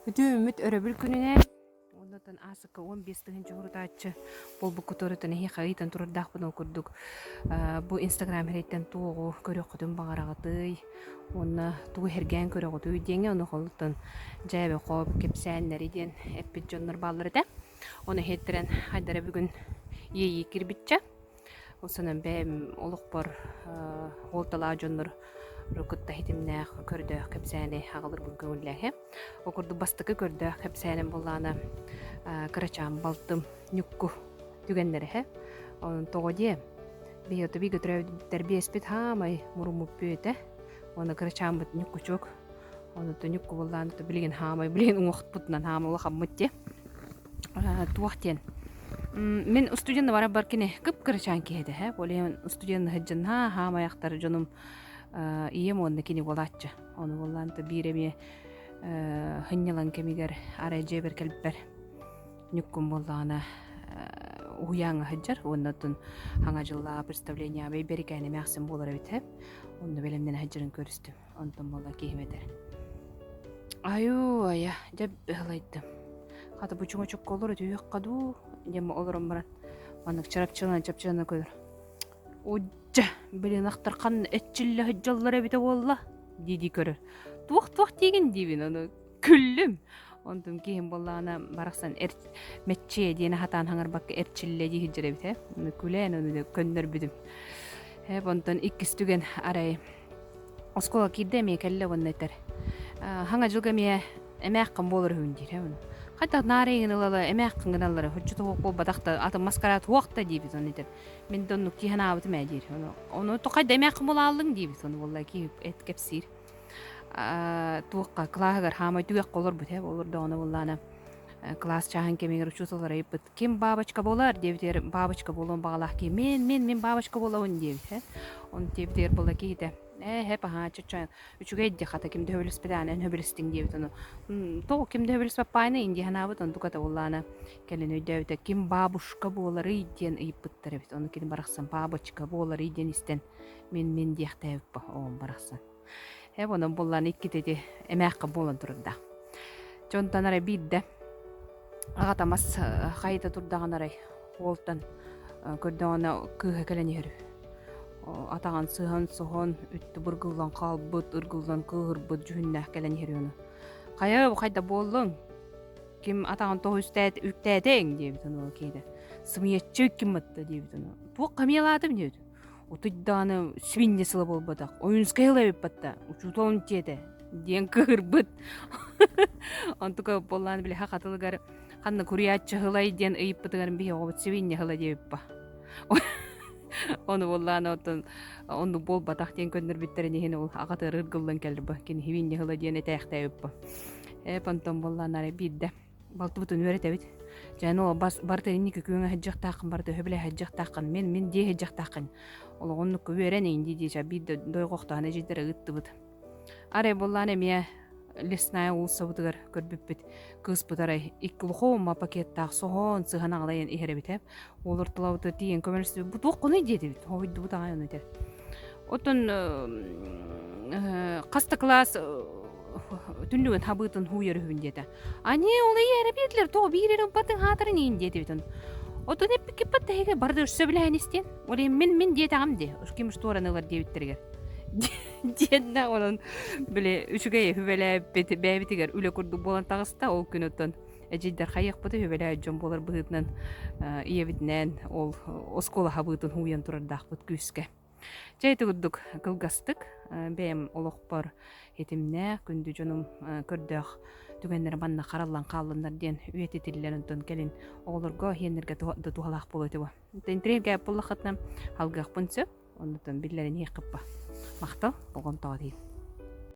Үтүө өрөбүл күнүнэн уоннатан аасыкка 15 тыһыынча урутааччы буолбуккутуруттан эһиэхэ ыйытан турардаахпын ол курдук бу инстаграм сирэйтэн туоҕу көрүөххүтүн баҕараҕытый уонна тугу сэргээн көрөҕүтүй диэҥҥэ ону холуттан дьээбэ хоп кэпсээннэри диэн эппит дьоннор бааллар этэ. Ону иһиттэрэн хайдара бүгүн иэйии кирбиччэ Ол санаан бэйэм олохпор уолталаах дьоннор кытта ситимнээх көрдөөх кэпсээни аҕаларбын көҥүллээһэ. Ол курдук бастакы көрдөөх кэпсээним буоллаҕына кырачаан балтым Ньукку түгэннэрэһэ. Онон тоҕо диэ биһиги бииргэ төрөөбүттэр биэспит хаамай муруммут бүөтэ. Уонна кырачааммыт Ньуккучук. Онуттан Ньукку буоллаҕына билигин хаамай билигин уҥуохпутунан хаамай улахаммыт диэ. Туох диэн мин устудьуонна барарбар кини кып-кырачаан киһи этэ ээ. Ол иһин устудьуонна сылдьан хаамай ахтар дьонум ийэм уонна кини буолааччы. Ону буоллаан биир эмиэ сынньалаҥ кэмигэр арай дьиэбэр кэлбиппэр Ньуккум буоллаҕына уһуйааҥҥа сылдьар уонна оттон Хаҥа дьыллааҕы представлениеҕа бэйбэрикээн эмээхсин буолар эбит ээ. Онно бэлэмнэнэ сылдьарын көрүстүм. Онтон буолла киһим этэр. Айуу, айа, дьэ быһылайдым. Хата бу чуҥочукка олор үтүөххэ дуу, диэн олорон баран маннык чарапчылана чапчылана көрөр. Удьа, блин, ахтар ханна эччиллэ сылдьаллар эбитэ буолла дии-дии көрөр. Туох-туох диигин диибин ону күллүм. Онтум киһим буоллаҕына барахсан эр мэччиэ диэн хатаан хаҥарбакка эрчиллэ дии сылдьар эбит ээ. Ону күлээн ону көннөрбүтүм. Ээ онтон иккис түгэн арай оскуола киирдэ эмиэ кэллэ уонна этэр хаҥа дьылга эмиэ эмээххин буолар үһүн диир ээ хайдах наара иҥин ылала эмээххин гыналлара һуччу туһуох буолбатах да атын маскараат туох да диэбит ону этэр мин да оннук киһи санаабытым ээ диир ону ону хайда эмээххин буолааллыҥ диэбит ону буолла киһи эт кэпсиир туохха кылааһыгар хаамай түгэххэ олорбут ээ олордоҕуна буоллаана кылаас чааһын кэмигэр учууталлар ыйыппыт ким бабочка буолар диэбитигэр бабочка буолуон баҕалаах киһи мин мин мин бабочка буолабын диэбит ээ ону диэбитигэр буолла киһитэ ээ һэп аһаа чоччо үчүгэй дии хата ким да сөбүлэспэтэҕинэ эн сөбүлэстиҥ диэбит ону тоҕо ким да сөбүлэспэппаайына индия санаабыт онтуката буоллаана кэлин өйдөөбүтэ ким бабушка буоларый диэн ыйыппыттар эбит ону кини барахсан бабочка буоларый диэн истэн мин мин диэхтээбит оҕом барахсан Ээ онон буоллаан иккитэ ити эмээххэ буолан турарда. Дьонтон арай биирдэ аҕата мас хайыта турдаҕына арай уолтан көрдөҕүнэ кыыһа кэлэн иһэр үһү. Атаҕын сыһан-соһон, үттү быргыллан хаалбыт, ыргыллан кыыһырбыт дьүһүннээх кэлэн иһэр үһү. Хайа хайда буоллуҥ? Ким атаҕын тоҕо үстээт үктээтэҥ диэбит ону киһитэ. Сымыйаччы ким батта диэбит ону. Туох хамыйалаатым диэбит. Утуйдаҕына свинья сыла буолбатах, Ойуунскай ыла эбит батта, учууталым диэтэ диэн кыһырбыт. Онтука буоллаан били хатылыгар ханна куруйааччы ыһылай диэн ыйыппытыгар биһи оҕобут свинья ыһыла диэбиппа. Ону буоллаан оттон оннук буолбатах диэн көннөрбүттэрин иһин ол аҕатыгар ыргыллан кэлэр кини свинья ыһыла диэн этээхтээбиппа. Ээ понтон буоллаан арай биирдэ балтыбытын үөрэтэбит. Дьэ, ну, бас барыта инники күөҥэ сылдьыахтааххын, барыта өһө сылдьыахтааххын, мин мин дии сылдьыахтааххын. Олоҕуннукка үөрэн иин дии дии биир да дойҕохтоон эдьиийдэрэ ыыттыбыт. Арай буоллаан эмиэ лесная уулуссабытыгар көрбүппүт кыыспыт арай икки лухума пакеттаах соһон сыһан аҕалайан иһэр эбит ээ. Уол ортолообута тиийэн көмөлөстүбүт. Бу туоххунуй диэтибит. Хоһуйдубут аҕай ону этэр. Оттон хас да кылаас түннүгүн хабыытын хууйар үһүбүн диэтэ. Ани ол эрэ биэрдилэр тоҕо биир эрэ ылбатын хаатарын иин диэтибит Отон эппиккиппат тэһигэ бары да сөбүлэһэн истиэн. Ол иһин мин мин диэтэҕим дии. Ким туораны ылар диэбиттэригэр. Диэннэ онон били үчүгэй үбэлээбит бэйэбитигэр үлэ курдук буолан таҕыста. Ол күн оттон эдьиийдэр хайыахпыт үбэлээбит дьон буолар быһыытынан ийэбитинээн ол оскуола хабыытын хууйан турардаахпыт күүскэ. Чэ ити курдук кылгастык бэйэм олохпор ситимнээх, күндү дьонум көрдөөх түгэннэрэ манна хараллан хааллыннар диэн үйэтитиллэр онтон кэлин оҕолорго иһиэннэргэ да туһалаах буолуо этэ бу. Интириэһиргээбит буоллаххытына алгыахпын сөп, оннуттан биллэрин иһиэххиппа. Махтал, болҕомтоҕо тиийин.